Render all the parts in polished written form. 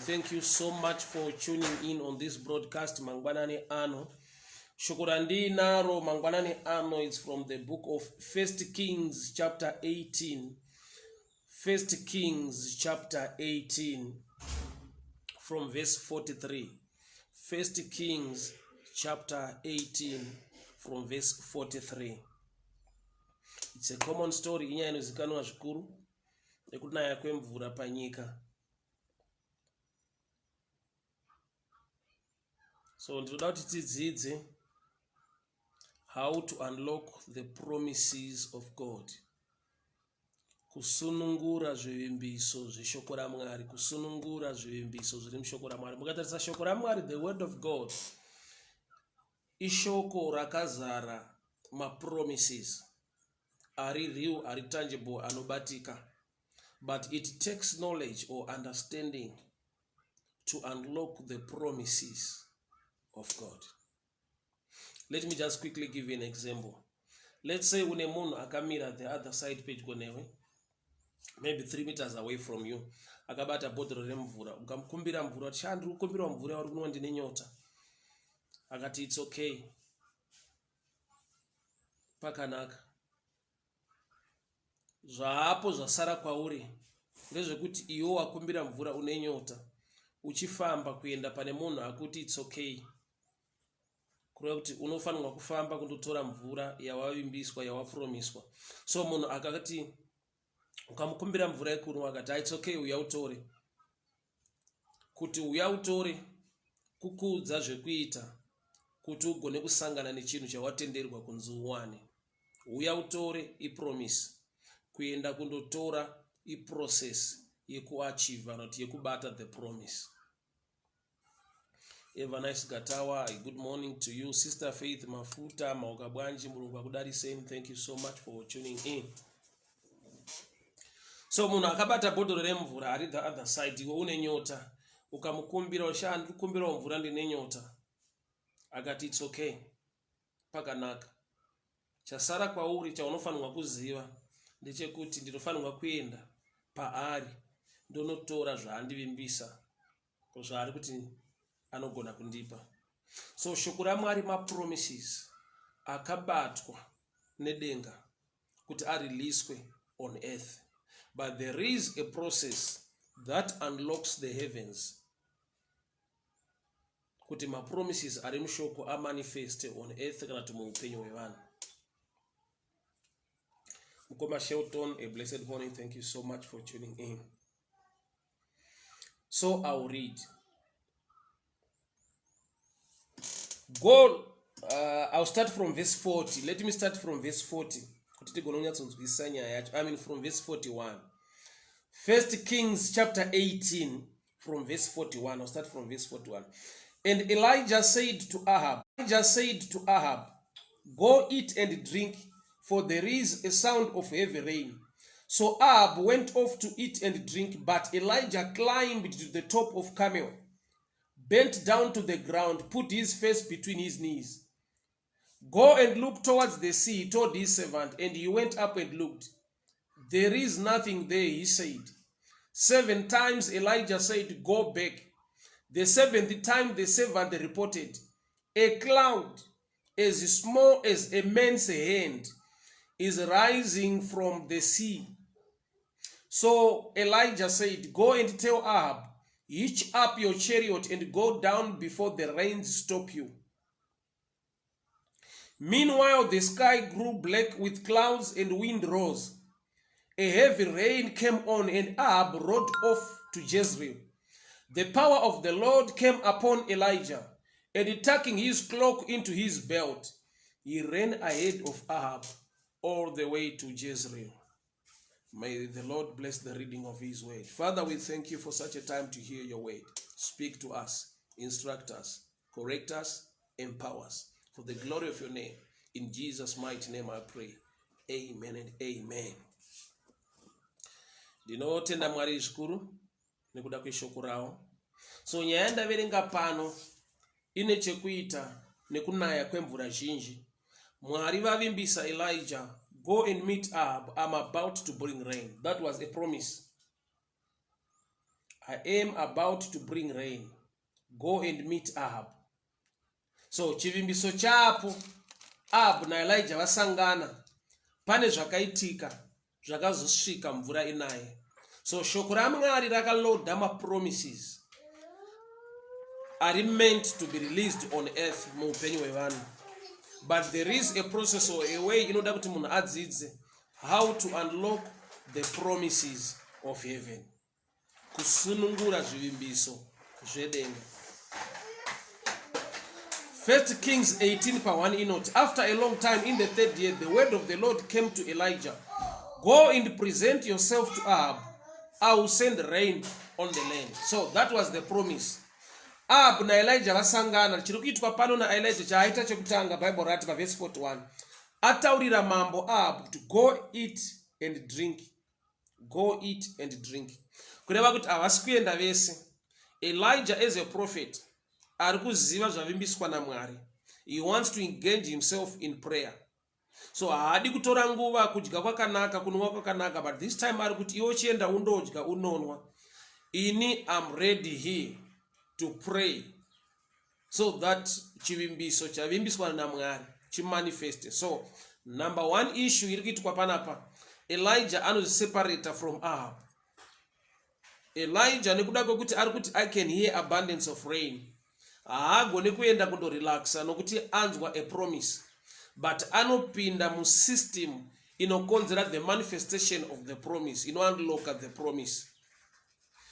Thank you so much for tuning in on this broadcast mangwanani ano. Shoko randinaro mangwanani ano is from the book of First Kings chapter 18. First Kings chapter 18 from verse 43. First Kings chapter 18 from verse 43. It's a common story inyaya inozikanwa zvikuru nekunaya kwemvura panyika. So ndinoda kuti tidzidze how to unlock the promises of God. Kusunungura zvivimbiso zveshoko raMwari, kusunungura zvivimbiso zviri mushoko raMwari. Mukatarisa shoko raMwari, the word of God, ishoko rakazara mapromises ari real, ari tangible, anobatika. But it takes knowledge or understanding to unlock the promises of God. Let me just quickly give you an example. Let's say une munhu akamira the other side pedyo newe, maybe 3 meters away from you, akabata bhodhoro remvura. Ukamukumbira mvura, kuti sha, ndiri kukumbirawo mvura yauri kunwa, ndine nyota. Akati it's okay, pakanaka. Zvaapo zvasara kwauri ndezvekuti iwe wakumbira mvura, une nyota, uchifamba kuenda pane munhu akuti it's okay, kureva kuti unofanirwa kufamba kundotora mvura yawavimbiswa, yawapromiswa. So munhu akati, ukamukumbira mvura yekunwa, akati it's okay, uya utore. Kuti uya utore kukuudza zvekuita kuti ugone kusangana nechinhu chawatenderwa kunzi uwane. Uya utore ipromise, kuenda kundotora iprocess yekuachieve kana kuti yekubata the promise. Eva Nice Gatawa, a good morning to you. Sister Faith Mafuta, Mauka Bwanji, Mulungu akudariseni. Thank you so much for tuning in. So munhu akabata bhodhoro remvura ari the other side, iwe une nyota, ukamukumbira, sha, ndiri kukumbirawo mvura, ndine nyota. Akati it's okay, pakanaka. Chasara kwauri chaunofanirwa kuziva ndechekuti ndinofanirwa kuenda paari ndonotora zvaandivimbisa, zvaari kuti anogona kundipa. So shoko raMwari mapromises akabatwa nedenga kuti ariliswe on earth, but there is a process that unlocks the heavens kuti mapromises ari mushoko amanifeste on earth kana kuti muupenyu hwevanhu. Mukoma Shelton, a blessed morning. Thank you so much for tuning in. So I'll read. Go, I'll start from verse 40. Let me start from verse 40 kuti tigone kunyatsonzwisisa nyaya yacho. I mean, from verse 41. First Kings chapter 18 from verse 41. I'll start from verse 41. And Elijah said to Ahab, Elijah said to Ahab, "Go eat and drink, for there is a sound of heavy rain." So Ahab went off to eat and drink, but Elijah climbed to the top of Carmel, bent down to the ground, put his face between his knees. "Go and look towards the sea," he told his servant, and he went up and looked. "There is nothing there," he said. Seven times Elijah said, "Go back." The seventh time the servant reported, "A cloud as small as a man's hand is rising from the sea." So Elijah said, "Go and tell Ahab, 'Hitch up your chariot and go down before the rains stop you.'" Meanwhile, the sky grew black with clouds and wind rose. A heavy rain came on, and Ahab rode off to Jezreel. The power of the Lord came upon Elijah, and tucking his cloak into his belt, he ran ahead of Ahab all the way to Jezreel. May the Lord bless the reading of his word. Father, we thank you for such a time to hear your word. Speak to us, instruct us, correct us, empower us. For the glory of your name. In Jesus' mighty name I pray. Amen and amen. Ndinotenda Mwari zvikuru nekuda kweshoko ravo. So nyaya yandaverenga pano ine chekuita nekunaya kwemvura zhinji. Mwari vavimbisa Elijah, "Go and meet Ahab, I'm about to bring rain." That was a promise. I am about to bring rain. Go and meet Ahab. So chivimbiso chapo Ahab naElijah vasangana pane zvakaitika zvakazosvika mvura inaye. So shoko raMwari rakaloda mapromises ari meant to be released on earth muupenyu hwevanhu. But there is a process or a way inoda kuti munhu adzidze how to unlock the promises of heaven. Kusunungura zvivimbiso zvedenga. First Kings 18 pa 1 inoti, after a long time in the third year, the word of the Lord came to Elijah. Go and present yourself to Ahab. I will send rain on the land. So that was the promise. Ahab naElijah vasangana. Chiri kuitwa pano naElijah chaaita chekutanga, Bible rati pavhesi 41. Ataurira mambo Ahab kuti go eat and drink. Go eat and drink. Kureva kuti havasi kuenda vese. Elijah as a prophet ari kuziva zvavimbiswa naMwari. He wants to engage himself in prayer. So haadi kutora nguva kudya kwakanaka, kunwa kwakanaka, but this time ari kuti iwe uchienda undodya unonwa. Ini am ready here to pray so that chivimbiso chavimbiswa naMwari chimanifeste. So number one issue iri kuitwa panapa, Elijah anozviseparata from Ahab. Elijah nekuda kwekuti ari kuti I can hear abundance of rain, haagoni kuenda kundorelaxa nokuti anzwa a promise, but anopinda musystem inokonzera the manifestation of the promise, inounlocka the promise.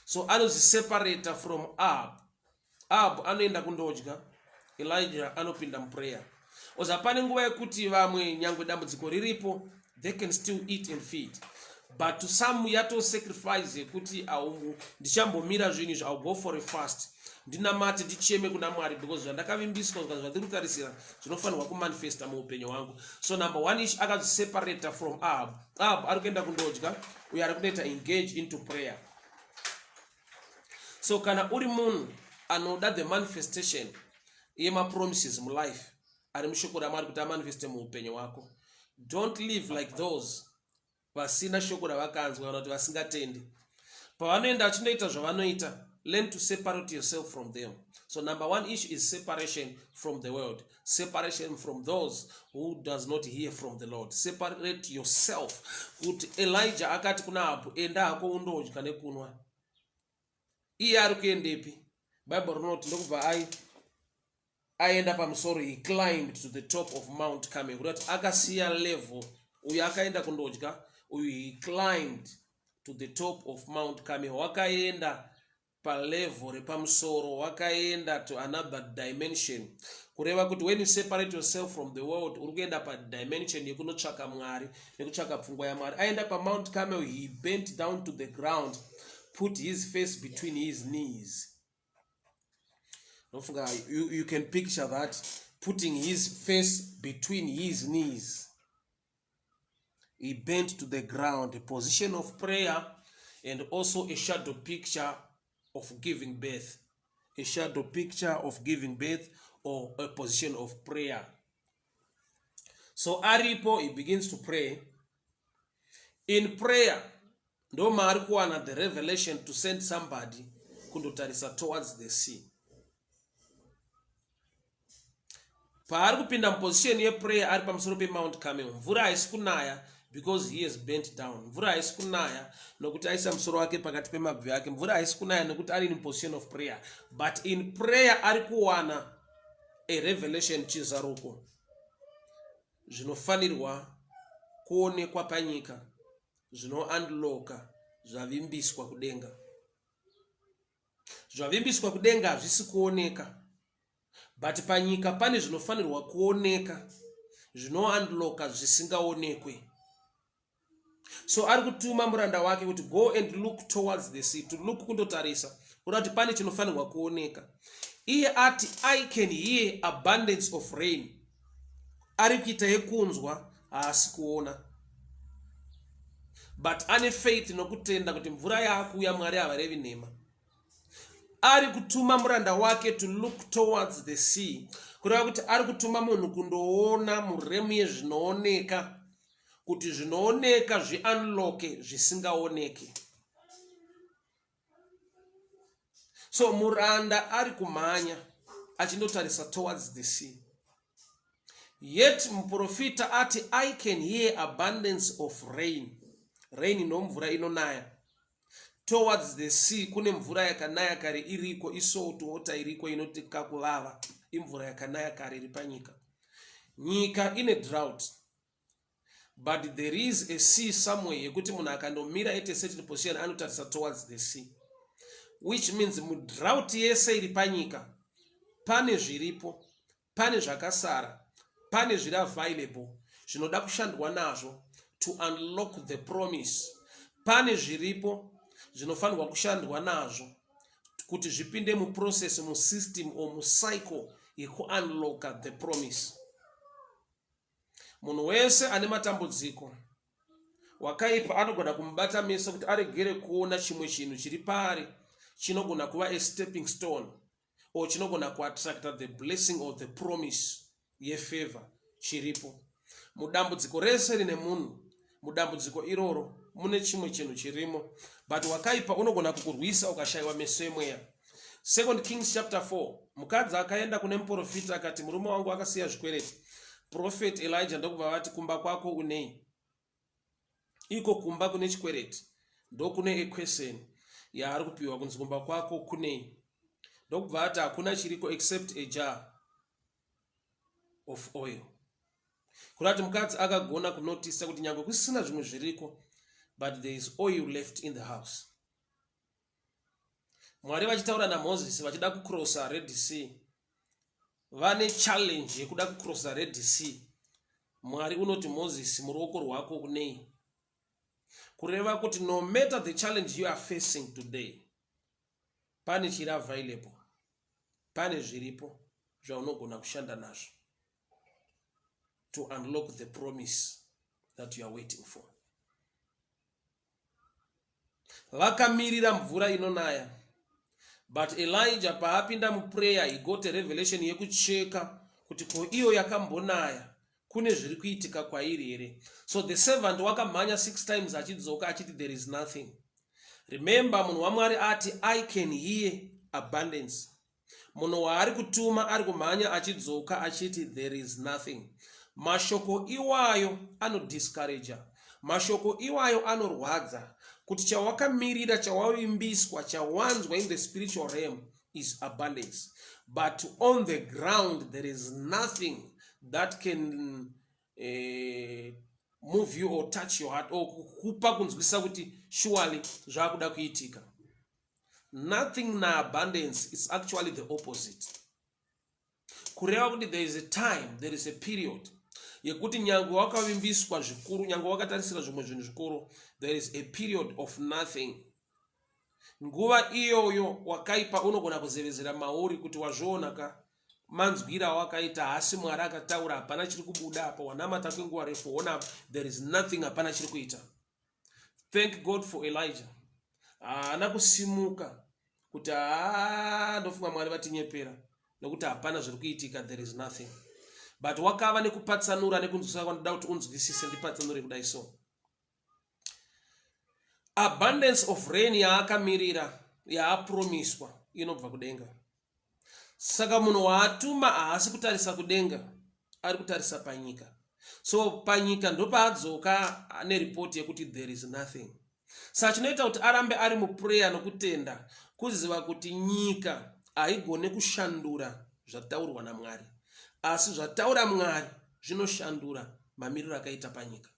So anozviseparata from Ahab. Ahab anoenda kundodya, Elijah anopinda muprayer. Oza pane nguva yekuti vamwe nyangwe dambudziko riripo, they can still eat and feed, but to some yato sacrifice yekuti ndichambomira zvinhu izvi, I'll go for a fast, ndinamate, ndicheme kuna Mwari, because zvandakavimbiswa zvikazvo zvandiri kutarisira zvinofanirwa kumanifesta muupenyu hwangu. So number one ish, akazviseparata from Ahab. Ahab ari kuenda kundodya, uyo ari kunoita engage into prayer. So kana uri munhu anoda the manifestation yemapromises mulife ari mushoko raMwari kuti amanifeste muupenyu hwako, don't live like those vasina shoko ravakanzwa kana kuti vasingatendi. Pavanoenda vachinoita zvavanoita, learn to separate yourself from them. So number one issue is separation from the world, separation from those who does not hear from the Lord. Separate yourself. Kuti Elijah akati kuna Ahabu, enda hako undodya nekunwa. Iye ari kuendepi? Bible rinoti ndokubva ai aenda pamusoro. He climbed to the top of Mount Carmel, kureva kuti akasiya level. Uyu akaenda kundodya, uyu he climbed to the top of Mount Carmel. Wakaenda palevel repamusoro, wakaenda to another dimension. Kureva kuti when you separate yourself from the world, uri kuenda padimension yekunotsvaka Mwari nekutsvaka pfungwa yaMwari. Aenda paMount Carmel, he bent down to the ground, put his face between his knees. Nofunga you can picture that, putting his face between his knees. He bent to the ground, a position of prayer and also a shadow picture of giving birth, a shadow picture of giving birth or a position of prayer. So aripo, he begins to pray. In prayer ndo maari kuwana the revelation to send somebody kundotarisa towards the sea. Paari kupinda muposition yeprayer ari pamusoro peMount Carmel, mvura haisi kunaya because he has bent down. Mvura haisi kunaya nokuti aisa musoro wake pakati pemabvi ake. Mvura haisi kunaya nokuti ari in position of prayer, but in prayer ari kuwana a revelation, chizaruko, zvinofanirwa kuonekwa panyika zvinounlocka zvavimbiswa kudenga. Zvavimbiswa kudenga hazvisi kuoneka, but panyika pane zvinofanirwa kuoneka zvinounlocka zvisingaonekwe. So ari kutuma muranda wake kuti go and look towards the sea. To look, kundotarisa, kuda kuti pane chinofanirwa kuoneka. Iye ati I can hear abundance of rain. Ari kuita yekunzwa, haasi kuona, but ane faith nokutenda kuti mvura yaakuuya, Mwari havarevi nhema. Ari kutuma muranda wake to look towards the sea, kureva kuti ari kutuma munhu kundoona muremu yezvinooneka kuti zvinooneka zviunlocke zvisingaoneki. So muranda ari kumhanya achindotarisa towards the sea, yet muprofita ati, "I can hear abundance of rain." Rain nomvura inonaya towards the sea. Kune mvura yakanaya kare iriko, isalt water iriko inoti kakuvava, imvura yakanaya kare iri panyika. Nyika ine drought, but there is a sea somewhere yekuti munhu akandomira at a certain position anotarisa towards the sea, which means mudrought yese iri panyika pane zviripo, pane zvakasara, pane zviri available zvinoda kushandwa nazvo to unlock the promise. Pane zviripo zvinofanirwa kushandwa nazvo kuti zvipinde muprocess, musystem or mucycle yekuunlocka the promise. Munhu wese ane matambudziko, wakaipa anogona kumubata meso kuti aregere kuona chimwe chinhu chiri paari chinogona kuva a stepping stone or chinogona kuattracta the blessing or the promise yefavor chiripo. Mudambudziko rese rine munhu, mudambudziko iroro mune chimwe chinhu chirimo, but wakaipa unogona kukurwisa ukashayiwa meso emweya. Second Kings chapter 4, mukadzi akaenda kune muprofita akati, "Murume wangu akasiya zvikwereti." Prophet Elijah ndokubva vati, "Kumba kwako unei?" Iko kumba kune chikwereti, ndokune equestion yaari kupiwa kunzi, "Kumba kwako kunei?" Ndokubva ati, "Hakuna chiriko except a jar of oil." Kureva kuti mukadzi akagona kunotisa kuti nyange kusina zvimwe zviriko, but there is oil left in the house. Mwari vachitaura naMozisi vachida kucrossa Red Sea, vane challenge yekuda kucrossa Red Sea, Mwari unoti, "Mozisi, muruoko rwako kunei?" Kureva kuti no matter the challenge you are facing today, pane chiri available, pane zviripo zvaunogona kushanda nazvo to unlock the promise that you are waiting for. Vakamirira mvura inonaya, but Elijah paapinda muprayer, he got a revelation yekucheka kuti ko iyo yakambonaya kune zviri kuitika kwairi here. So the servant wakamhanya six times achidzoka achiti, "There is nothing." Remember, munhu waMwari ati, "I can hear abundance." Munhu waari kutuma ari kumhanya achidzoka achiti, "There is nothing." Mashoko iwayo anodiscouraja, mashoko iwayo anorwadza, kuti chawakamirira, chawavimbiswa, chawanzwa in the spiritual realm is abundance, but on the ground there is nothing that can move you or touch your heart or kukupa kunzwisisa kuti surely zvakuda kuitika. Nothing naabundance is actually the opposite. Kureva kuti there is a time, there is a period yekuti nyange wakavimbiswa zvikuru, nyange wakatarisira zvimwe zvinhu zvikuru, there is a period of nothing. Nguva iyoyo wakaipa unogona kuzevezera mauri kuti, "Wazviona ka, manzwiro awakaita haasi Mwari akataura. Hapana chiri kubuda apa. Wanamata kwenguva refu, ona, there is nothing, hapana chiri kuita." Thank God for Elijah. Haana kusimuka kuti, "Haa, ndofunga Mwari vatinyepera nokuti hapana zviri kuitika, there is nothing," but wakava nekupatsanura nekunzwisisa kwandoda kuti unzwisise. Ndipatsanure kudai. So abundance of rain yaakamirira, yaapromiswa, inobva kudenga. Saka munhu waatuma haasi kutarisa kudenga, ari kutarisa panyika. So panyika ndopaadzoka neripoti yekuti there is nothing. Saka chinoita kuti arambe ari muprayer nokutenda kuziva kuti nyika haigone kushandura zvataurwa naMwari, asi zvataura Mwari zvinoshandura mamiriro akaita panyika.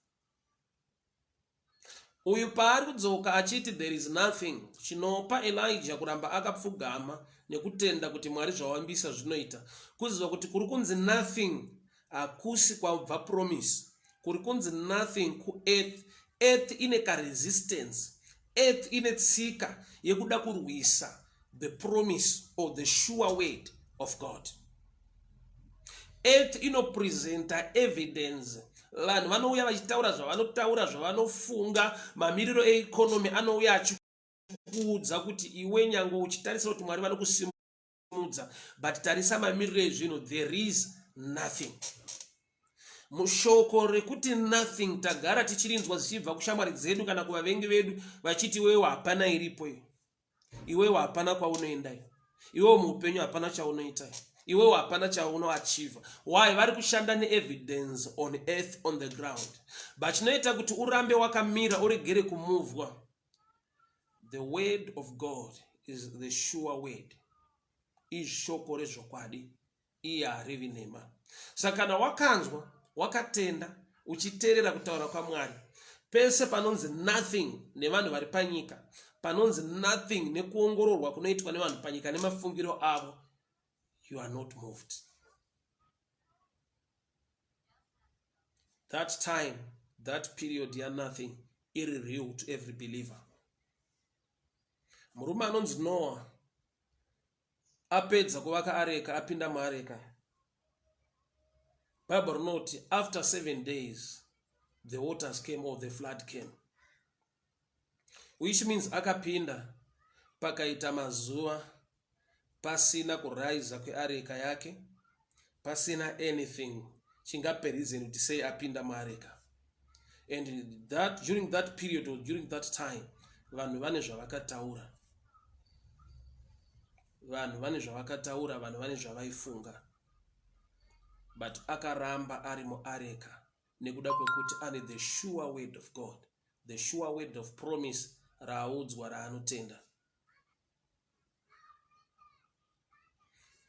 Uyu paari kudzoka achiti there is nothing, chinopa Elijah kuramba akapfugama nekutenda kuti Mwari zvawambisa zvinoita, kuziva kuti kuri kunzi nothing hakusi kwabva promise. Kuri kunzi nothing kuearth. Earth ine karesistance, earth ine tsika yekuda kurwisa the promise or the sure word of God. Earth inopresenta evidence. Vanhu vanouya vachitaura zvavanotaura, zvavanofunga. Mamiriro eeconomy anouya achikuudza kuti iwe nyange uchitarisira kuti Mwari vanokusimudza, but tarisa mamiriro ezvinhu, there is nothing. Mushoko rekuti nothing tagara tichirinzwa zvichibva kushamwari dzedu kana kuvavengi vedu vachiti, "Wewe, hapana iripo iyo." Iwewe hapana kwaunoenda iwewe muupenyu hapana chaunoita iwewe hapana chaunoachiva. Why? Vari kushanda neevidence on earth, on the ground, but chinoita kuti urambe wakamira uregere kumuvwa, the word of God is the sure word, ishoko rezvokwadi, iye harevi nhema. Saka kana wakanzwa, wakatenda, uchiteerera kutaura kwaMwari, pese panonzi nothing nevanhu vari panyika, panonzi nothing nekuongororwa kunoitwa nevanhu panyika nemafungiro avo, you are not moved. That time, that period yanothing iri real to every believer. Murume anonzi Noah apedza kuvaka areka, apinda muareka, Bible rinoti after 7 days the waters came or the flood came, which means akapinda pakaita mazuva pasina kuraiza kweareka yake, pasina anything chingape reason kuti sei apinda muareka. And that during that period or during that time, vanhu vane zvavakataura, vanhu vane zvavakataura, vanhu vane zvavaifunga, but akaramba ari muareka nekuda kwekuti ane the sure word of God, the sure word of promise raaudzwa raanotenda.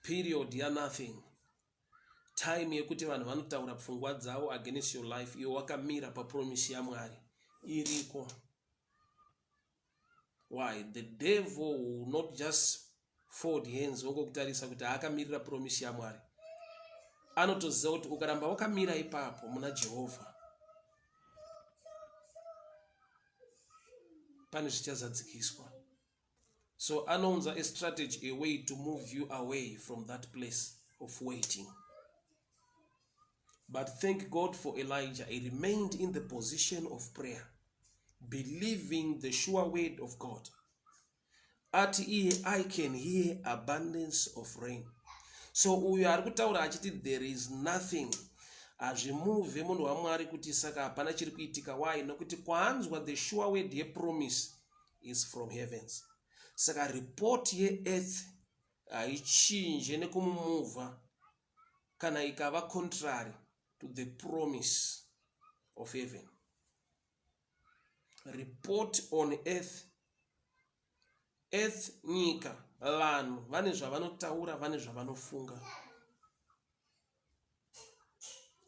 Period yanothing, time yekuti vanhu vanotaura pfungwa dzavo against your life, iwe wakamira papromise yaMwari, iriko. Why? The devil will not just fold hands wongokutarisa kuti akamirira promise yaMwari. Anotoziva kuti ukaramba wakamira ipapo muna Jehovha, pane zvichazadzikiswa. So anounza a strategy, a way to move you away from that place of waiting. But thank God for Elijah, he remained in the position of prayer, believing the sure word of God. Ati iye, I can hear abundance of rain. So uyo ari kutaura achiti there is nothing, hazvimuvhe munhu waMwari kuti saka hapana chiri kuitika. Why? Nokuti kwaanzwa the sure word yepromise is from heavens. Saka report yeearth haichinje nekumumuvha kana ikava contrary to the promise of heaven. Report on earth, earth, nyika, vanhu vane zvavanotaura, vane zvavanofunga.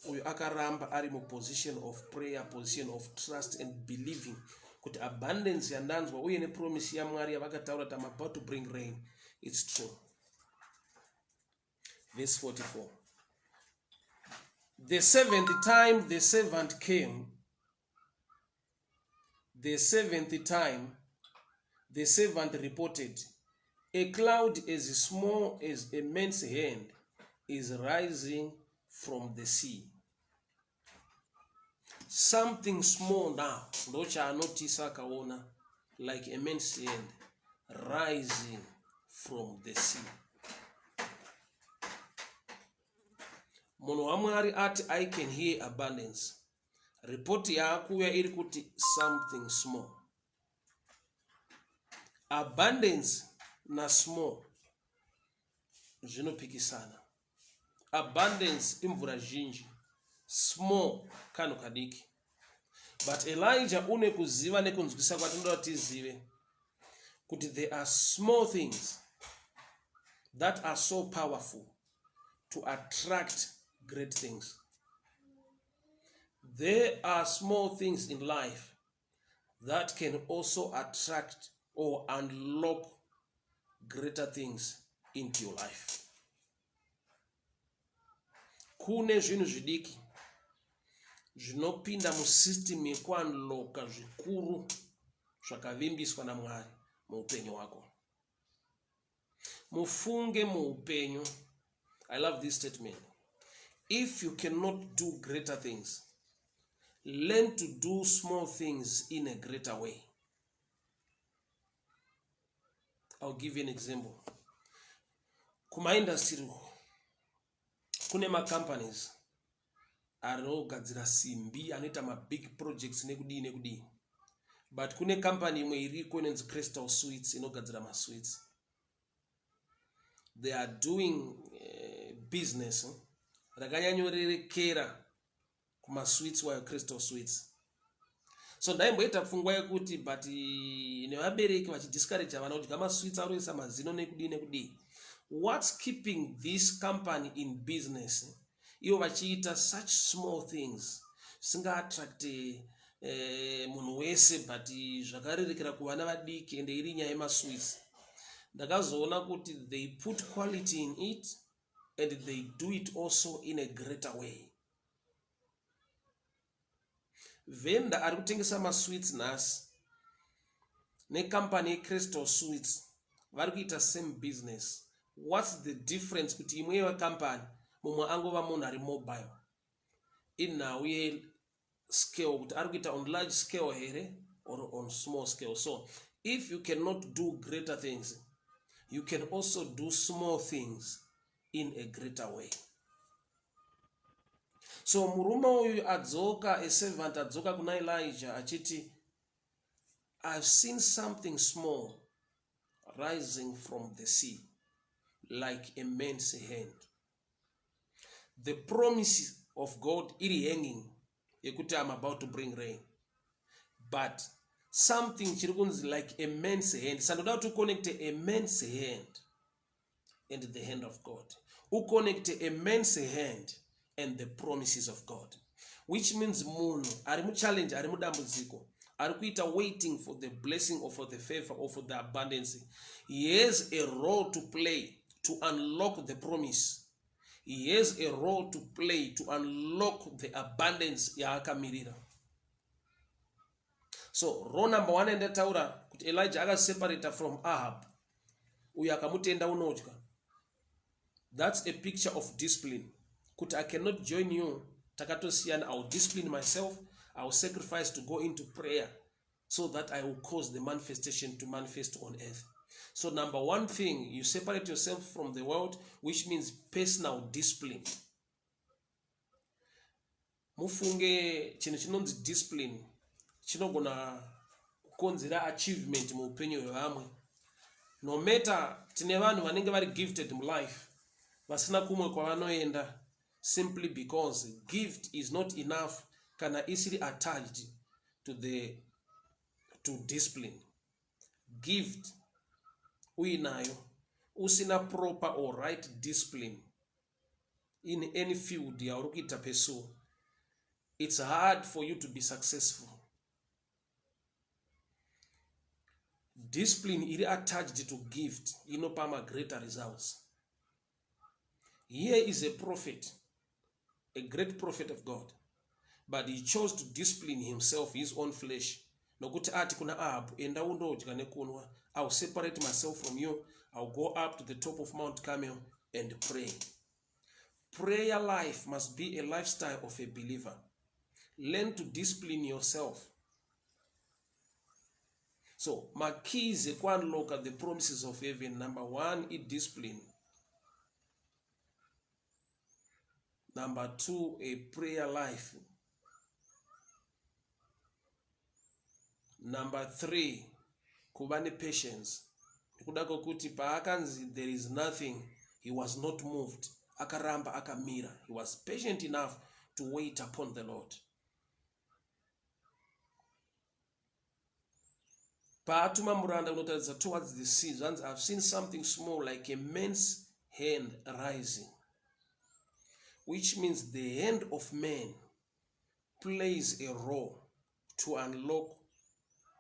Uyu akaramba ari muposition of prayer, position of trust and believing kuti abundance yandanzwa uye nepromise yaMwari yavakataura kuti I'm about to bring rain, it's true. Verse 44, the seventh time the servant came, the seventh time the servant reported, a cloud as small as a man's hand is rising from the sea. Something small now, ndochaanotisa akaona, like a man's hand rising from the sea. Munhu waMwari ati, I can hear abundance. Ripoti yaakuuya iri kuti something small. Abundance nasmall zvinopikisana. Abundance imvura zhinji, small kanhu kadiki. But Elijah une kuziva nekunzwisa kwatinoda kuti tizive kuti there are small things that are so powerful to attract great things. There are small things in life that can also attract or unlock greater things into your life. Kune zvinhu zvidiki zvinopinda musystem yekuunlocka zvikuru zvakavimbiswa naMwari muupenyu hwako. Mufunge muupenyu, I love this statement: if you cannot do greater things, learn to do small things in a greater way. I'll give you an example. Kumaindastry uko kune macompanies anogadzira simbi, anoita mabig projects nekudii nekudii. But kune company imwe iriko inonzi Crystal Sweets inogadzira masweets. They are doing business rakanyanyorerekera kumasweets wayo Crystal Sweets. So ndaimboita pfungwa yekuti but nevabereki vachidiscourage vana kudya masweets aroisa mazino nekudii nekudii. What's keeping this company in business? Ivo vachiita such small things zvisingaattracte munhu wese but zvakarerekera kuvana vadiki ende iri nyaya yemasweets. Ndakazoona kuti they put quality in it and they do it also in a greater way. Vendor ari kutengesa masweets nhasi necompany yeCrystal Sweets vari kuita same business. What's the difference kuti imwe yecompany mumwe angova munhu ari mobile? Inhau yescale kuti ari kuita on large scale here or on small scale. So if you cannot do greater things, you can also do small things in a greater way. So murume uyu adzoka, a servant adzoka kuna Elijah achiti, I've seen something small rising from the sea like a man's hand. The promise of God iri hanging yekuti I'm about to bring rain. But something chiri kunzi like a man's hand. Sandoda kuti uconnecte a man's hand and the hand of God. Uconnecte a man's hand and the promises of God. Which means munhu ari muchallenge, ari mudambudziko, ari kuita waiting for the blessing or for the favor or for the abundance. He has a role to play to unlock the promise. He has a role to play to unlock the abundance yaakamirira. So role number one yandataura kuti Elijah akaseparata from Ahab uyo akamutenda unodya. That's a picture of discipline. Kuti I cannot join you, takatosiyana. I will discipline myself. I will sacrifice to go into prayer so that I will cause the manifestation to manifest on earth. So number one thing, you separate yourself from the world, which means personal discipline. Mufunge chinhu chinonzi discipline chinogona kukonzera achievement muupenyu hwevamwe. No matter tine vanhu vanenge vari gifted mulife vasina kumwe kwavanoenda simply because gift is not enough kana isiri attached to discipline. Gift uinayo usina proper or right discipline in any field yauri kuita pursue, it's hard for you to be successful. Discipline iri attached to gift inopa ma-greater results. Here is a prophet, a great prophet of God, but he chose to discipline himself, his own flesh. Nokuti ati kuna Ahab, enda undodya nekunwa. I will separate myself from you. I will go up to the top of Mount Carmel and pray. Prayer life must be a lifestyle of a believer. Learn to discipline yourself. So, makeys ekuunlocka the promises of heaven, number one, i-discipline. Number two, a prayer life. Number three, kuva nepatience. Nekuda kwekuti paakanzi there is nothing, he was not moved. Akaramba akamira. He was patient enough to wait upon the Lord. Paatuma muranda kunotaridza towards the sea, zvanzi, I've seen something small like a man's hand rising, which means the hand of man plays a role to unlock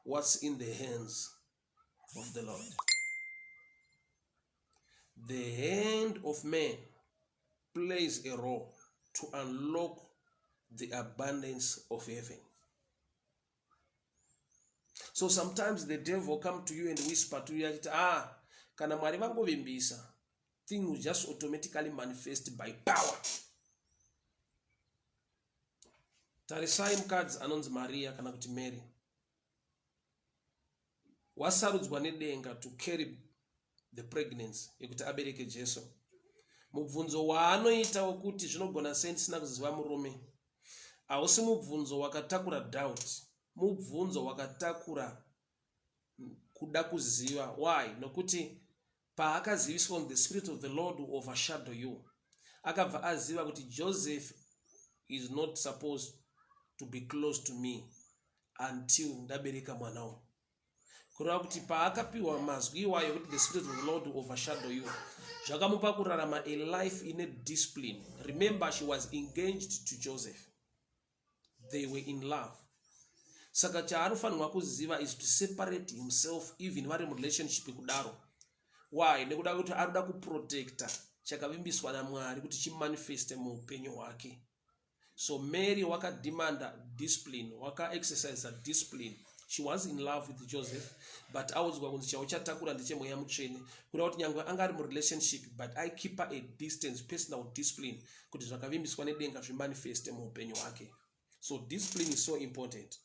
what's in the hands of the Lord. The hand of man plays a role to unlock the abundance of heaven. So sometimes the devil come to you and whisper to you achiti, kana Mwari vangovimbisa, thing will just automatically manifest by power. Tarisai mukadzi anonzi Maria kana kuti Mary. Wasarudzwa nedenga to carry the pregnancy yekuti abereke Jesu. Mubvunzo waanoita wekuti zvinogona sei ndisina kuziva murume, hausi mubvunzo wakatakura doubt. Mubvunzo wakatakura kuda kuziva. Why? Nokuti paakaziviswa the spirit of the Lord will overshadow you, akabva aziva kuti Joseph is not supposed to be close to me until ndabereka mwana uyu. Kureva kuti paakapiwa mazwi iwayo kuti the spirit of the Lord will overshadow you, zvakamupa kurarama a life ine discipline. Remember, she was engaged to Joseph. They were in love. Saka chaanofanirwa kuziva is to separate himself, even vari murelationship kudaro. Why? Nekuda kuti arikuda kuprotecta chakavimbiswa naMwari kuti chimanifeste muupenyu hwake. So Mary wakademanda discipline, wakaexercisa discipline. She was in love with Joseph, but audzwa kunzi chauchatakura ndechemweya mutsvene. Kuda kuti nyangwe anga ari murelationship, but aikeepa a distance, personal discipline, kuti zvakavimbiswa nedenga zvimanifeste muupenyu hwake. So discipline is so important.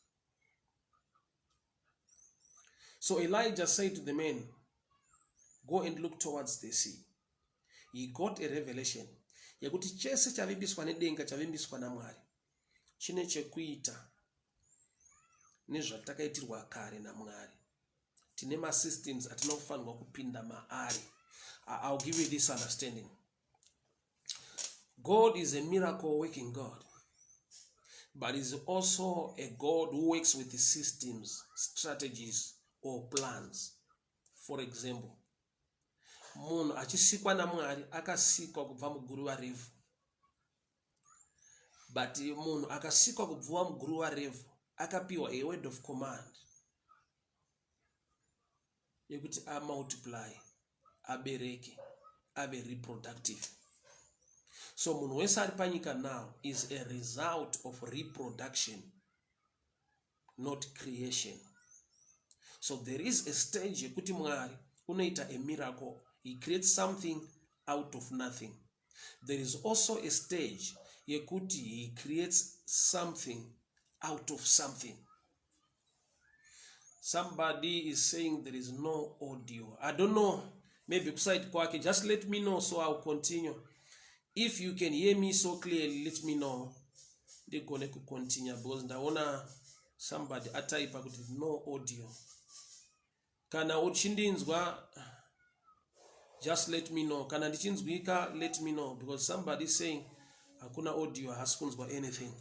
So Elijah said to the man, "Go and look towards the sea." He got a revelation yekuti chese chavimbiswa nedenga, chavimbiswa naMwari, chine chekuita nezvatakaitirwa kare naMwari. Tine masystems atinofanirwa kupinda maari. I'll give you this understanding. God is a miracle working God, but is also a God who works with the systems, strategies or plans. For example, munhu achisikwa naMwari akasikwa kubva muguruva revhu, but munhu akasikwa kubva muguruva revhu akapiwa a word of command yekuti amultiply, abereke, ave reproductive. So munhu wese ari panyika now is a result of reproduction, not creation. So there is a stage yekuti Mwari unoita a miracle. He creates something out of nothing. There is also a stage yekuti he creates something out of something. Somebody is saying there is no audio. I don't know, maybe kuside kwake. Just let me know so I'll continue. If you can hear me so clearly, let me know, ndigone kucontinue, because ndaona somebody ataipa kuti no audio. Kana uchindinzwa, just let me know. Kana ndichinzwika, let me know, because somebody is saying hakuna audio, haasi kunzwa anything.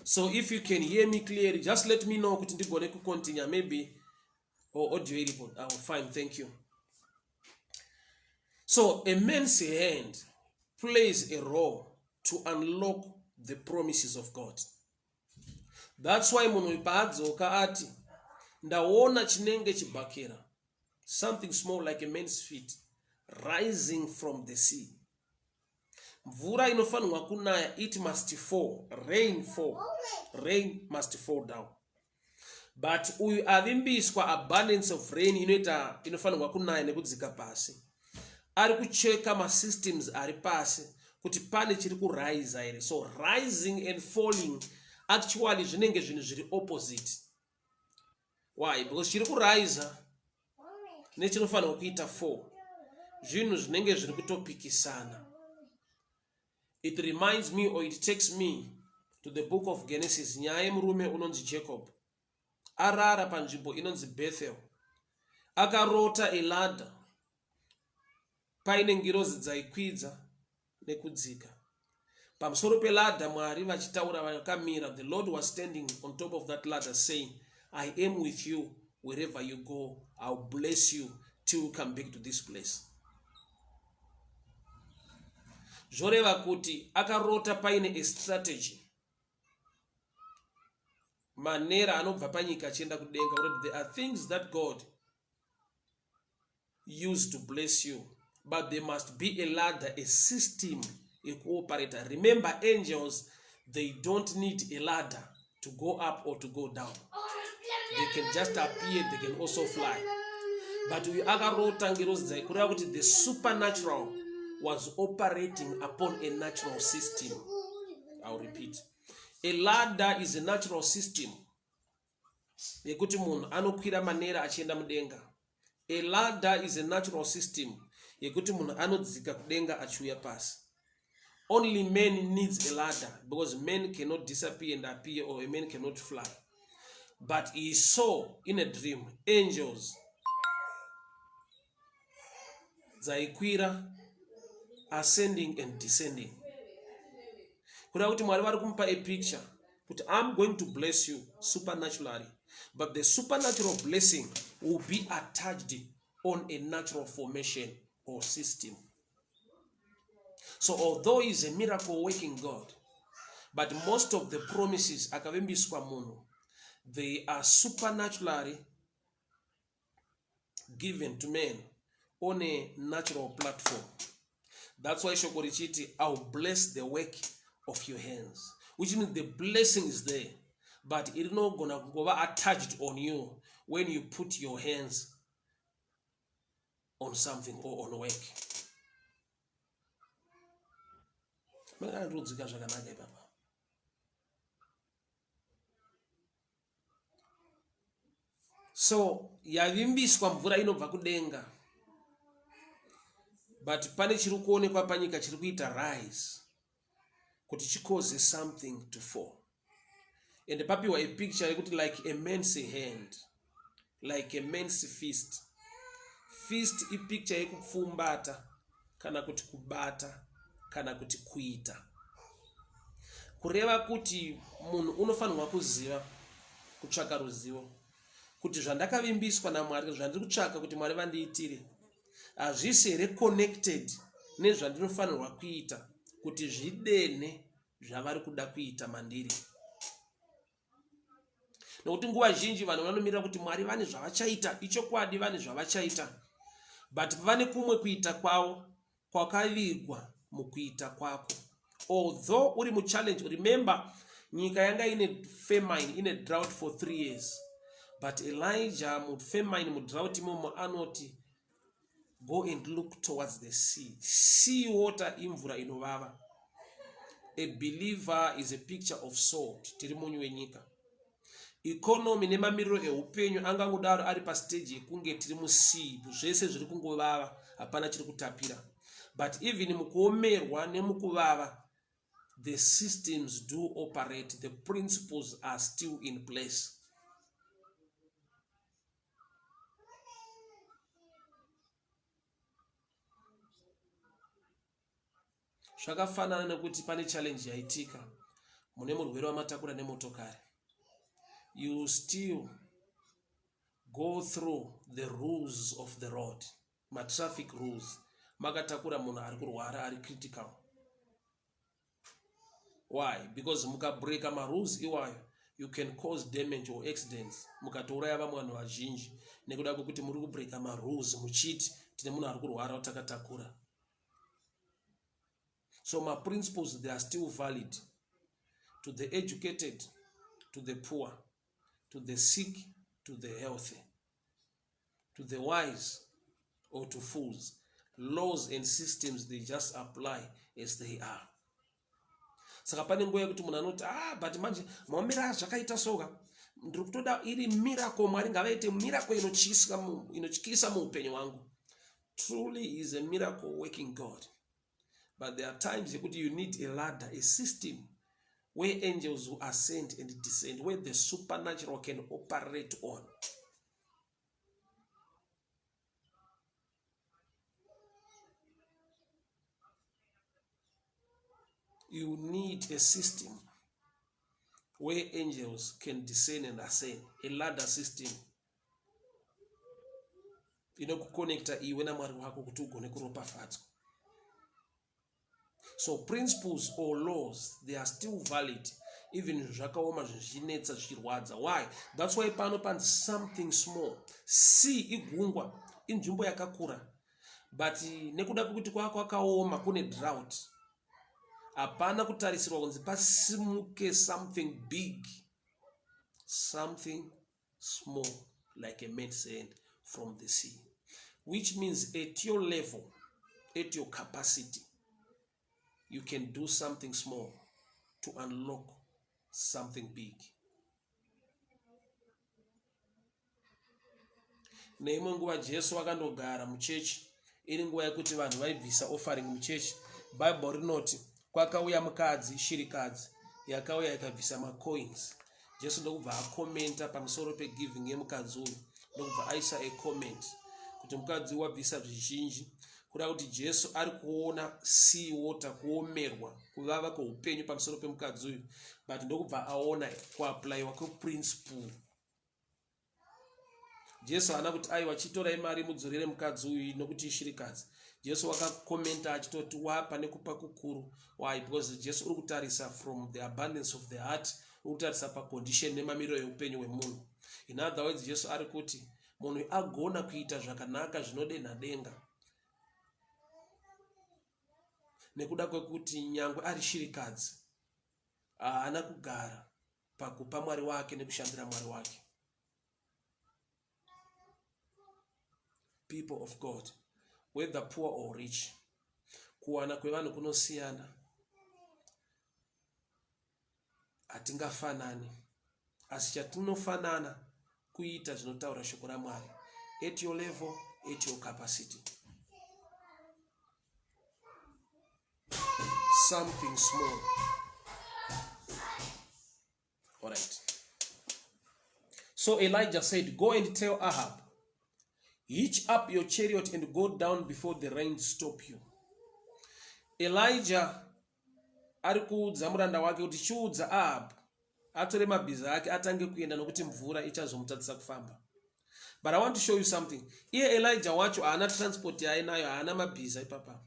So if you can hear me clearly, just let me know kuti ndigone kucontinue. Maybe, oh, audio iripo. Oh, fine, thank you. So a man's hand plays a role to unlock the promises of God. That's why munhu paadzoka ati ndaona chinenge chibhakera, something small like a man's feet, rising from the sea. Mvura inofanirwa kunaya, it must fall, rain fall, rain must fall down, but uyu avimbiswa abundance of rain inoita inofanirwa kunaya nekudzika pasi, ari kucheka masystems ari pasi kuti pane chiri kurisa here. So rising and falling actually zvinenge zvinhu zviri opposite. Why? Because chiri kurisa nechinofanirwa kuita fall zvinhu zvinenge zviri kutopikisana. It reminds me, or it takes me to the book of Genesis, nyaya yemurume unonzi Jacob. Arara panzvimbo inonzi Bethel, akarota a ladder paine ngirozi dzaikwidza nekudzika pamusoro peladder, Mwari vachitaura vakamira. The Lord was standing on top of that ladder saying, "I am with you wherever you go. I'll bless you till you come back to this place." Zvoreva kuti akarota paine a strategy, manera anobva panyika achienda kudenga, kuti there are things that God used to bless you, but there must be a ladder, a system yekuoperata. Remember, angels, they don't need a ladder to go up or to go down. They can just appear. They can also fly. But uyu akarota ngirozi dzai, kureva kuti the supernatural was operating upon a natural system. I'll repeat: a ladder is a natural system yekuti munhu anokwira manera achienda mudenga. A ladder is a natural system yekuti munhu anodzika kudenga achiuya pasi. Only man needs a ladder because man cannot disappear and appear or a man cannot fly. But he saw in a dream angels dzaikwira ascending and descending. Kuda kuti Mwari vari kumupa a picture kuti I'm going to bless you supernaturally but the supernatural blessing will be attached on a natural formation or system. So although he is a miracle working God, but most of the promises akavimbiswa munhu, they are supernaturally given to men on a natural platform. That's why shoko richiti, I'll bless the work of your hands, which means the blessing is there, but irinogona kungova attached on you when you put your hands on something or on work makandiudzika zvakanaka ipapa so yavimbiswa mvura inobva kudenga but pane chiri kuonekwa panyika chiri kuita rise kuti chicause something to fall and papiwa a picture yekuti like a man's hand like a man's fist fist ipicture yekupfumbata kana kuti kubata kana kuti kuita kureva kuti munhu unofanirwa kuziva kutsvaka ruzivo kuti zvandakavimbiswa namwari zvandiri kutsvaka kuti mwari vandiitire hazvisi here connected nezvandinofanirwa kuita kuti zvidenhe zvavari kuda kuita mandiri nokuti nguva zhinji vanhu vanomirira kuti mwari vane zvavachaita ichokwadi vane zvavachaita but vane kumwe kuita kwavo kwakavigwa mukuita kwako although uri muchallenge remember nyika yanga ine famine ine drought for three years but elijah mufamine mudrought imomo anoti go and look towards the sea sea water imvura inovava a believer is a picture of salt tiri munyu wenyika Economy nemamiriro ehupenyu angangodaro ari pastage yekunge tiri musea zvese zviri kungovava hapana chiri kutapira but even mukuomerwa nemukuvava the systems do operate the principles are still in place Zvakafanana nekuti pane challenge yaitika mune murwere wamatakura nemotokari. You still go through the rules of the road, matraffic rules. Makatakura munhu ari kurwara ari critical. Why? Because mukabreaka marules iwayo you can cause damage or accidents mukatouraya vamwe vanhu vazhinji nekuda kwekuti muri kubreaka marules muchiti tine munhu ari kurwara watakatakura. So my principles, they are still valid to the educated, to the poor, to the sick, to the healthy, to the wise or to fools. Laws and systems, they just apply as they are. Saka pane nguva yekuti munhu anoti ah but manje maomero azvakaita soka ndiri kutoda iri miracle mwari ngavaite miracle inotyisa muupenyu hwangu. Truly he is a miracle working God. But there are times yekuti you need a ladder, a system where angels will ascend and descend, where the supernatural can operate on. You need a system where angels can descend and ascend, a ladder system inokuconnecta iwe namwari wako kuti ugone kuropafadzwa so principles or laws they are still valid even zvakaoma zvichinetsa zvichirwadza why that's why pano panzi something small sea igungwa inzvimbo yakakura but nekuda kwekuti kwaa kwakaoma kune drought hapana kutarisirwa kunzi pasimuke something big something small like a man's hand from the sea which means at your level at your capacity you can do something small to unlock something big neimwe nguva jesu akandogara muchechi iri nguva yekuti vanhu vaibvisa offering muchechi bible rinoti Kwakauya mukadzi, shirikadzi, yakauya ikabvisa macoins. Jesu ndokubva akomenta pamusoro pegiving yemukadzi uyu, ndokubva aisa a comment kuti mukadzi wabvisa zvizhinji, kuda kuti Jesu ari kuona sea water, kuomerwa, kuvava kweupenyu pamusoro pemukadzi uyu, but ndokubva aona kuaplayiwa kweprinciple. Jesu haana kuti aiwa chitorai mari mudzorere mukadzi uyu nokuti ishirikadzi. Jesu wakakomenta achitoti wapa nekupa kukuru. Why? Because Jesu uri kutarisa from the abundance of the heart, uri kutarisa pacondition nemamiriro eupenyu hwemunhu. In other words, Jesu ari kuti munhu agona kuita zvakanaka zvinodenha denga nekuda kwekuti nyangwe ari shirikadzi haana kugara pakupa Mwari wake nekushandira Mwari wake. People of God, whether poor or rich, kuwana kwevanhu kunosiyana, hatingafanani, asi chatinofanana kuita zvinotaura shoko raMwari at your level, at your capacity. Something small. All right. So Elijah said, Go and tell Ahab, hitch up your chariot and go down before the rain stop you. Elijah ari kuudza muranda wake kuti chiudza Ahab atore mabhiza ake atange kuenda nokuti mvura ichazomutadzisa kufamba. But I want to show you something. Iye Elijah wacho haana transport yaainayo, haana mabhiza ipapa.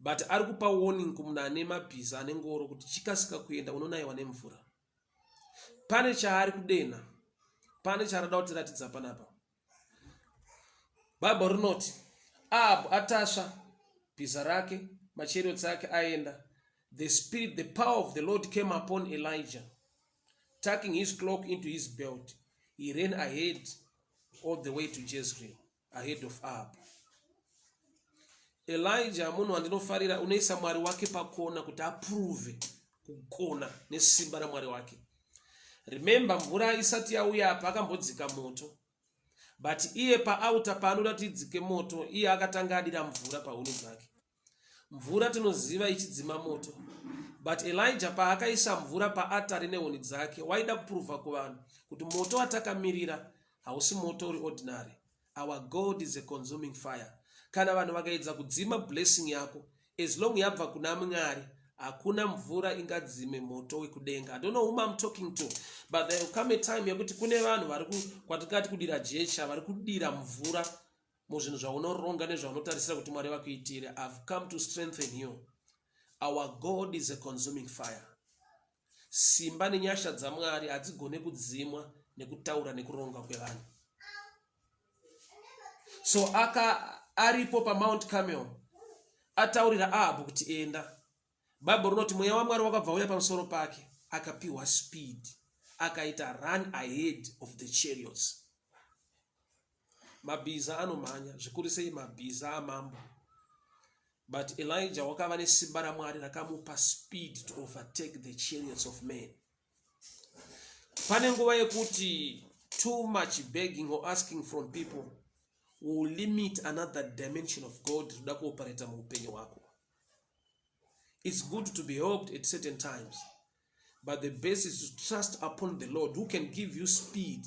But ari kupa warning kumunhu ane mabhiza ane ngoro kuti chikasika kuenda unonayiwa nemvura. Pane chaari kudenha, pane chaarada kutiratidza panapa. Bible rinoti Ahab atasva bhiza rake, machariots ake aenda. The spirit, the power of the Lord came upon Elijah. Tucking his cloak into his belt, he ran ahead all the way to Jezreel, ahead of Ahab. Elijah munhu wandinofarira, unoisa Mwari wake pakona kuti aprove kukona nesimba raMwari wake. Remember, mvura isati yauya apa akambodzika moto, but iye paauta paanoda kuti idzike moto, iye akatanga adira mvura pahuni dzake. Mvura tinoziva ichidzima moto, but Elijah paakaisa mvura paatari nehuni dzake, waida kupuruvha kuvanhu kuti moto watakamirira hausi moto uri ordinary. Our God is a consuming fire. Kana vanhu vakaedza kudzima blessing yako, as long yabva kuna Mwari, hakuna mvura ingadzime moto wekudenga. I don't know whom I'm talking to, but there will come a time yekuti kune vanhu vari kwatingati kudira jecha, vari kudira mvura muzvinhu zvaunoronga nezvaunotarisira kuti Mwari vakuitire. I've come to strengthen you. Our God is a consuming fire. Simba nenyasha dzaMwari hadzigone kudzimwa nekutaura nekuronga kwevanhu. So aka aripo paMount Carmel ataurira Ahabhu kuti enda. Bible rinoti mweya waMwari wakabva uya pamusoro pake, akapiwa speed, akaita run ahead of the chariots. Mabhiza anomhanya zvikuru sei mabhiza amambo, but Elijah wakava nesimba raMwari rakamupa speed to overtake the chariots of men. Pane nguva yekuti too much begging or asking from people will limit another dimension of God kuda kuoperata muupenyu hwako. It's good to be helped at certain times, but the best is to trust upon the Lord who can give you speed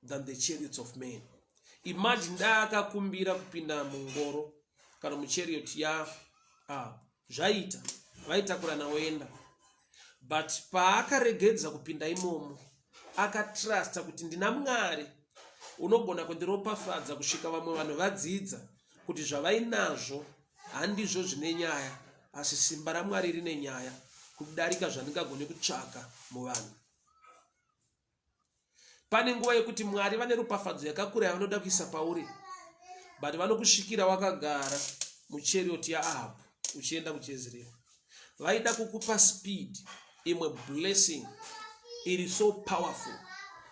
than the chariots of men. Imagine dai akakumbira kupinda mungoro kana muchariot ya zvaita vaitakurana woenda, but paakaregedza kupinda imomo akatrusta kuti ndina Mwari unogona kundiropafadza kusvika vamwe vanhu vadzidza kuti zvavainazvo handizvo zvine nyaya, asi simba raMwari rine nyaya kudarika zvandingagone kutsvaka muvanhu. Pane nguva yekuti Mwari vane ropafadzo yakakura yavanoda kuisa pauri, but vanokusvikira wakagara muchariot yaAhabhu uchienda kuJezreeri. Vaida kukupa speed, imwe blessing iri so powerful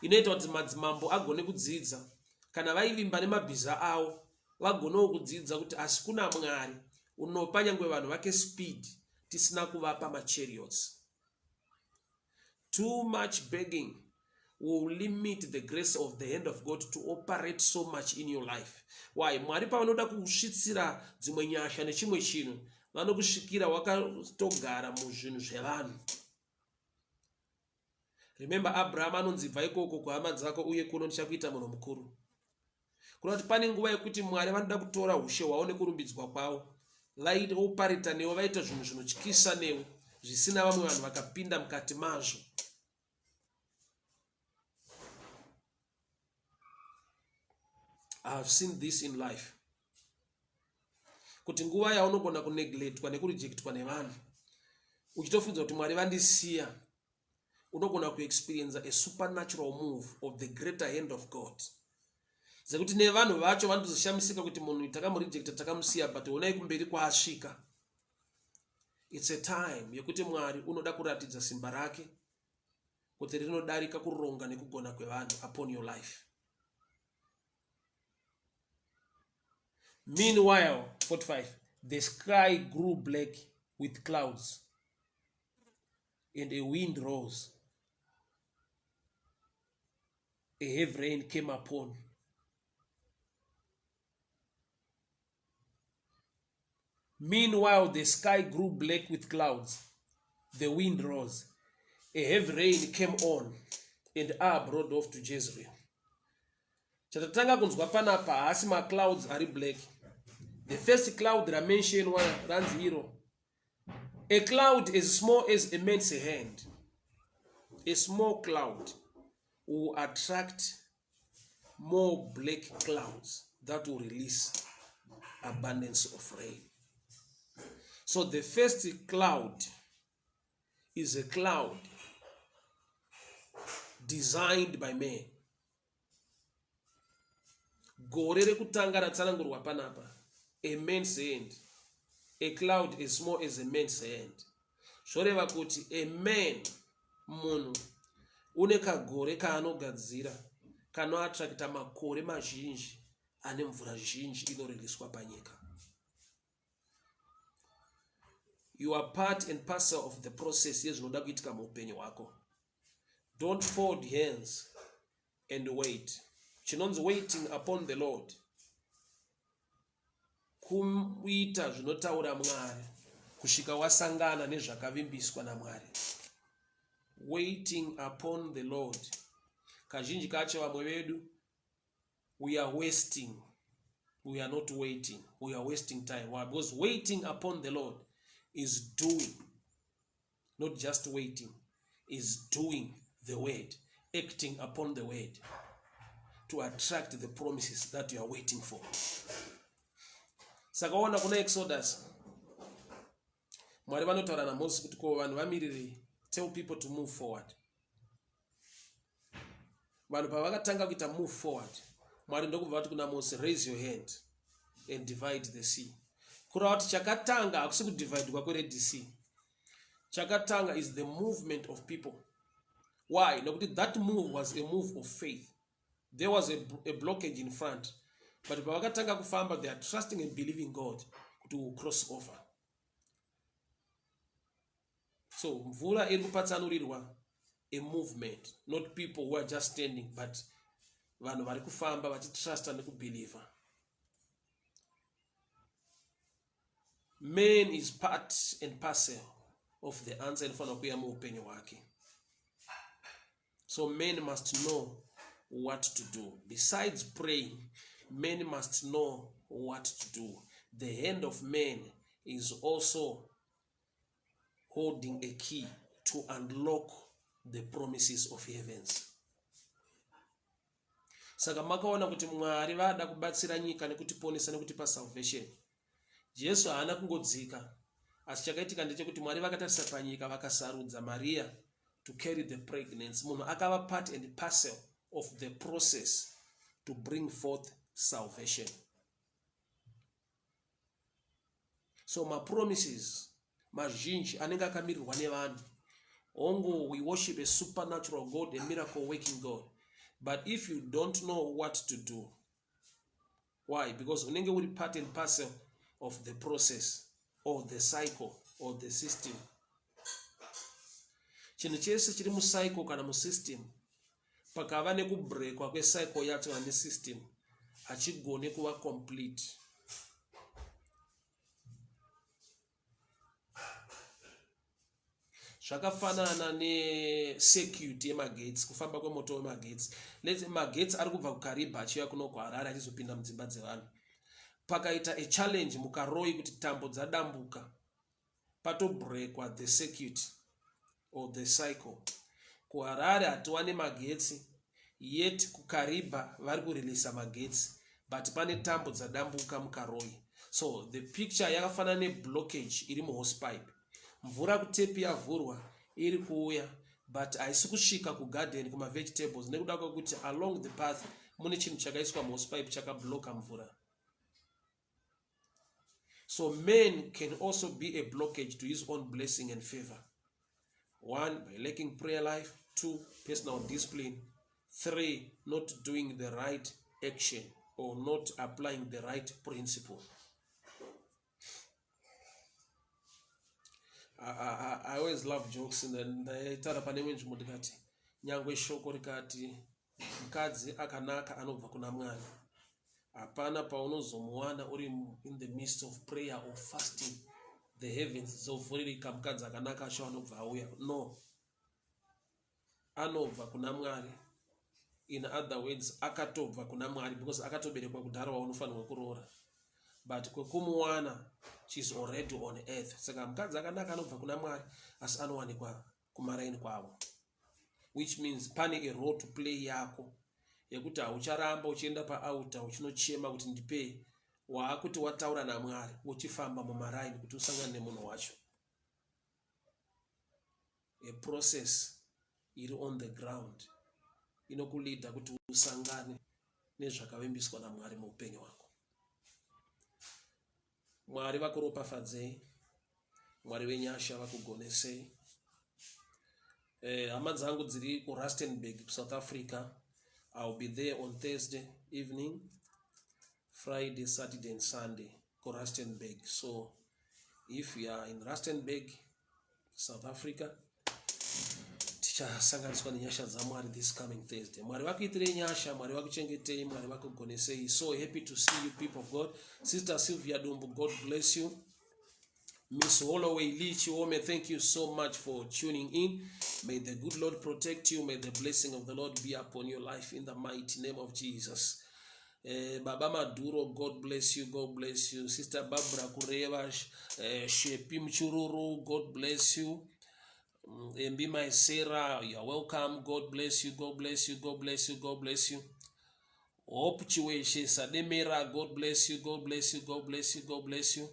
inoita kuti madzimambo agone kudzidza kana vaivimba nemabhiza avo, vagonewo kudzidza kuti asi kuna Mwari unopa nyangwe vanhu vake speed tisina kuvapa machariots. Too much begging will limit the grace of the hand of God to operate so much in your life. Why? Mwari pavanoda kusvitsira dzimwe nyasha nechimwe chinhu, Vanokusvikira wakatogara muzvinhu zvevanhu. Remember Abraham anonzi bva ikoko kuhama dzako uye kuno ndichakuita munhu mukuru. Kureva kuti pane nguva yekuti Mwari vanoda kutora ushe hwavo nekurumbidzwa kwavo vaopareta newe vaita zvinhu zvinotyisa newe zvisina vamwe vanhu vakapinda mukati mazvo. I have seen this in life kuti nguva yaunogona kuneglectwa nekurejectwa nevanhu uchitofunza kuti Mwari vandisiya unogona kuexperienza a supernatural move of the greater hand of God zvekuti nevanhu vacho vanotozoshamisika kuti munhu takamurejecta takamusiya but honai kumberi kwaasvika. It's a time yekuti Mwari unoda kuratidza simba rake kuti rinodarika kuronga nekugona kwevanhu upon your life. Meanwhile, 45, the sky grew black with clouds and a wind rose. A heavy rain came upon. Meanwhile, the sky grew black with clouds. The wind rose. A heavy rain came on, and Ahab rode off to Jezreel. Chatatanga kunzwa panapa haasi maclouds ari black. The first cloud ramentionwa ranzi iro. A cloud as small as a man's hand. A small cloud will attract more black clouds that will release abundance of rain. So the first cloud is a cloud designed by man. Gore rekutanga ratsanangurwa panapa, a man's hand, a cloud as small as a man's hand. Zvoreva kuti a man, munhu une kagore kaanogadzira kanoatrakita makore mazhinji ane mvura zhinji inoriliswa panyika. You are part and parcel of the process yezvinoda kuitika muupenyu hwako. Don't fold hands and wait. Chinonzi waiting upon the Lord kuita zvinotaura Mwari kusvika wasangana nezvakavimbiswa naMwari. Waiting upon the Lord. Kazhinji kacho vamwe vedu we are wasting, we are not waiting, we are wasting time. Why? Because waiting upon the Lord is doing, not just waiting, is doing the word, acting upon the word to attract the promises that you are waiting for. Saka ona kuna Exodus, Mwari vanotaura naMoses kuti ko vanhu vamirirei, tell people to move forward. Vanhu pavakatanga kuita move forward, Mwari ndokubva vati kuna Moses, raise your hand and divide the sea. Kureva kuti chakatanga hakusi kudivhaidwa kweRed Sea. Chakatanga is the movement of people. Why? Nokuti that move was a move of faith. There was a blockage in front, but pavakatanga kufamba, they are trusting and believing God kuti will cross over. So mvura iri kupatsanurirwa a movement, not people who are just standing, but vanhu vari kufamba vachitrusta nekubhilivha. Man is part and parcel of the answer inofanira kuuya muupenyu hwake. So men must know what to do. Besides praying, men must know what to do. The hand of man is also holding a key to unlock the promises of heavens. Saka makaona kuti Mwari vada kubatsira nyika nekutiponesa nekutipa salvation. Jesu haana kungodzika, asi chakaitika ndechekuti Mwari vakatarisa panyika vakasarudza Maria to carry the pregnancy. Munhu akava part and parcel of the process to bring forth salvation. So mapromises mazhinji anenge akamirirwa nevanhu. Hongu, we worship a supernatural God, a miracle working God. But if you don't know what to do, why? Because unenge uri part and parcel of the process or the cycle or the system. Chinhu chese chiri mucycle kana musystem, pakava nekubrekwa kwecycle yacho kana nesystem, hachigone kuva complete. Zvakafanana nesecurity yemagetsi, kufamba kwemoto wemagetsi. Let's magetsi ari kubva kuKariba achiuya kuno kuHarare achizopinda mudzimba dzevanhu. Pakaita a challenge muKaroi kuti tambo dzadambuka, patobrekwa the circuit or the cycle. KuHarare hatiwane magetsi, yet kuKariba vari kurilisa magetsi, but pane tambo dzadambuka muKaroi. So the picture yakafanana neblockage iri muhosepipe. Mvura kutepi yavhurwa iri kuuya, but haisi kusvika kugarden, kumavegetables, nekuda kwekuti along the path mune chinhu chakaiswa muhosepipe chakabloka mvura. So man can also be a blockage to his own blessing and favor. One, by lacking prayer life. Two, personal discipline. Three, not doing the right action or not applying the right principle. I always love jokes. Ndaitaura pane imwe nzvimbo ndikati nyangwe shoko rikati mukadzi akanaka anobva kuna Mwari, hapana paunozomuwana uri in the midst of prayer or fasting, the heavens dzovhuririka, mukadzi akanaka acho anobva auya. No, anobva kuna Mwari. In other words, akatobva kuna Mwari because akatoberekwa kudhara waunofanirwa kuroora, but kwekumuwana, she's already on earth. Saka mukadzi akanaka anobva kuna Mwari, asi anowanikwa kumaraini kwavo, which means pane a role to play yako yekuti haucharamba uchienda paauta uchinochema kuti ndipei. Waakuti wataura naMwari, wochifamba mumaraini kuti usangane nemunhu wacho. A process iri on the ground inokulidha kuti usangane nezvakavimbiswa naMwari muupenyu hwako. Mwari vakuropafadzei, Mwari wenyasha vakugonesei. Hama dzangu dziri kuRustenburg, kuSouth Africa, I will be there on Thursday evening, Friday, Saturday and Sunday kuRustenburg. So if you are in Rustenburg, South Africa, tichasanganiswa nenyasha dzaMwari this coming Thursday. Mwari vakuitirei nyasha, Mwari vakuchengetei, Mwari vakugonesei. So happy to see you, people of God. Sister Sylvia Dumbu, God bless you. Miss Holloway Lee Chiome, thank you so much for tuning in. May the good Lord protect you. May the blessing of the Lord be upon your life in the mighty name of Jesus. Baba Maduro, God bless you. God bless you. Sister Barbara Kureva, Shepi Mchururu, God bless you. Mbi my Sarah, you are welcome. God bless you. God bless you. God bless you. God bless you. Hope Chiweshe Sademera, God bless you. God bless you. God bless you. God bless you.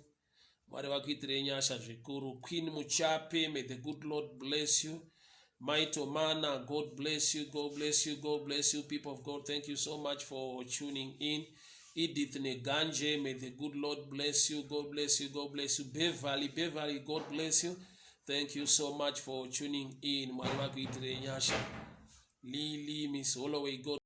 Mwari vakuitirei nyasha zvikuru. Queen Muchape, may the good Lord bless you. Maitomana, God bless you. God bless you. God bless you, people of God. Thank you so much for tuning in. Edith Neganje, may the good Lord bless you. God bless you. God bless you. Beverly, Beverly, God bless you. Thank you so much for tuning in. Mwari vakuitirei nyasha. Lily, Miss Holloway, God